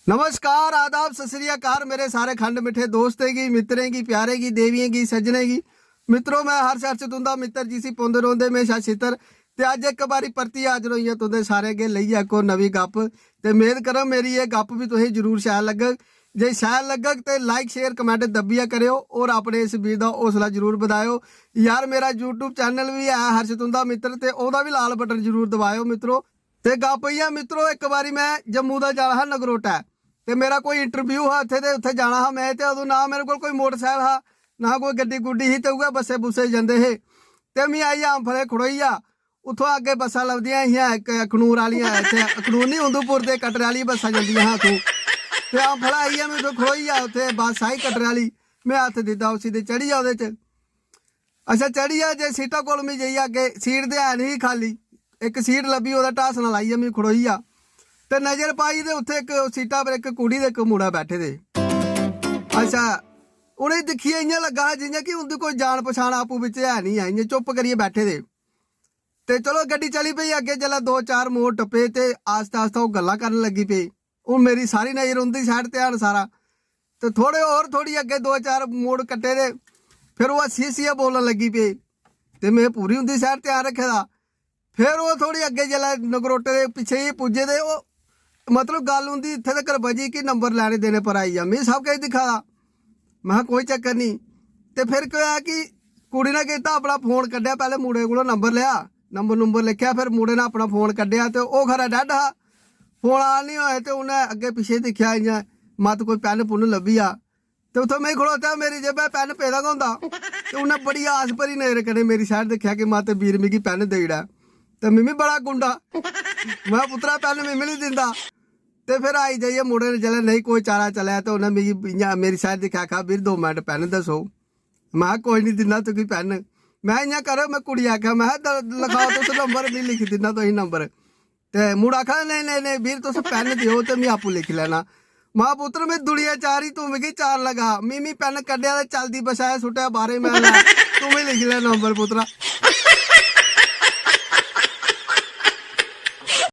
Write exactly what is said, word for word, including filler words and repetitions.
नमस्कार, आदाब, सत श्री अकाल मेरे सारे खंड मिट्ठे दोस्तें गी, मित्तरें गी, प्यारे गी, देवियें गी, सज्जनें गी। मित्रो, मैं हर्ष, हर्ष तुंदा मित्तर, जिसी पौंदे रौंदे म्हेशा छित्तर। ते अज्ज इक बारी परतियै हाजर होई आं तुंदे सारें अग्गें लेइयै इक होर नमीं गप्प। ते मेद करङ मेरी एह् गप्प बी तुसें जरूर शैल लग्गग। जे शैल लग्गग ते like, share, comment दब्बियै करेओ और अपने इस वीर दा हौसला जरूर बधाएओ। यार, मेरा YouTube channel बी ऐ हर्ष तुंदा मित्तर, ते ओह्दा बी लाल बटन जरूर दबाएओ मित्रो। ते गप्प इ'यां मित्रो, इक बारी मैं जम्मू दा जा दा हा नगरोटै, ते मेरा कोई interview हा उत्थै, ते उत्थै जाना हा मैं, ते अदूं ना मेरे कोल कोई मोटरसाइकल हा, ना कोई गड्डी गुड्डी ही, ते उ'ऐ बस्सै बुस्सै जंदे हे। ते मी आई अम्फले खड़ोई गेआ, उत्थुआं अग्गें बस्सां लभदियां हियां, इक अखनूर आह्लियां, इत्थै अखनूर निं, उधमपुर दे कटरे आह्ली बस्सां जंदियां हियां उत्थूं। ते अम्फला आइयै में उत्थै खड़ोई गेआ, उत्थै बस्स आई कटरे आह्ली, में हत्थ दित्ता उसी ते चढ़ी गेआ ओह्दे च। अच्छा, चढ़ी गेआ जे सीटा कोल, में जाइयै अग्गें सीट ते है निं ही खाल्ली, इक सीट लब्भी, ओह्दा ढासना लाइयै में खड़ोई गेआ। ते नजर पाई ते उत्थै इक सीटा पर इक कुड़ी ते इक मुड़ा बैठे दे। अच्छा, उ'नेंगी दिक्खियै इ'यां लग्गा हा जि'यां कि उं'दी कोई जान पछान आपूं बिच्चें है निं ऐ, इ'यां चुप्प करियै बैठे दे। ते चलो, गड्डी चली पेई अग्गें, जेल्लै दो चार मोड़ टप्पे ते आस्ता आस्ता ओह् गल्लां करन लगी पे। हून मेरी सारी नजर उं'दी side, ध्यान सारा। ते थोड़े होर, थोड़ी अग्गें दो चार मोड़ कट्टे ते फिर ओह् हस्सी हस्सियै बोलन लगी पे। ते में पूरी उं'दी side ध्यान रक्खे दा। फिर ओह् थोड़ी अग्गें जेल्लै नगरोटे दे पिच्छें जेही पुज्जे ते ओह्, मतलब, गल्ल उं'दी इत्थै तक्कर बजी कि नंबर लैने देने पर आई गेआ। में सब किश दिक्खा दा, महां कोई चक्कर निं। ते फिर केह् होआ कि कुड़ी ने कीता, अपना फोन कड्ढेआ, पैह्लें मुड़े कोला नंबर लेआ, नंबर नुंबर लिखेआ, फिर मुड़े ने अपना फोन कड्ढेआ ते ओह् खरा dead हा। फोन on निं होए ते उ'न्नै अग्गें पिच्छें दिक्खेआ, इ'यां मत कोई पैन पुन लब्भी जा। ते उत्थै में खड़ोता, मेरी जेबै पैन पेदा गै होंदा। ते उ'न्नै बड़ी आस भरी नजर कन्नै मेरी side दिक्खेआ कि मत वीर मिगी पैन देई ओड़ै। ते मिम्मी बड़ा गुंडा, में, पुत्तरा, पैन मिम्मी निं दिंदा। ते फिर आई जाइयै मुड़े ने जेल्लै नेईं कोई चारा चलेआ ते उ'न्नै मिगी इ'यां मेरी side दिक्खेआ, आखेआ, "वीर, दो मिंट पैन दस्सो।" में, "कोई निं, दिन्ना तुगी पैन।" में, "इ'यां करो," में कुड़ी आखेआ, में, "द-, लखाओ तुस नंबर, में लिखी दिन्ना तुसें नंबर।" ते मुड़ा आखा, "नेईं, नेईं, नेईं, वीर, तुस पैन देओ ते में आपूं लिखी लैना।" मां पुत्तर, में दुनिया चारी, तू मिगी चार लगा। मी, मी पैन कड्ढेआ ते चलदी बछाया सुट्टेआ बाहरे, में, "लै, तू भी लिखी लै नंबर, पुत्तरा।"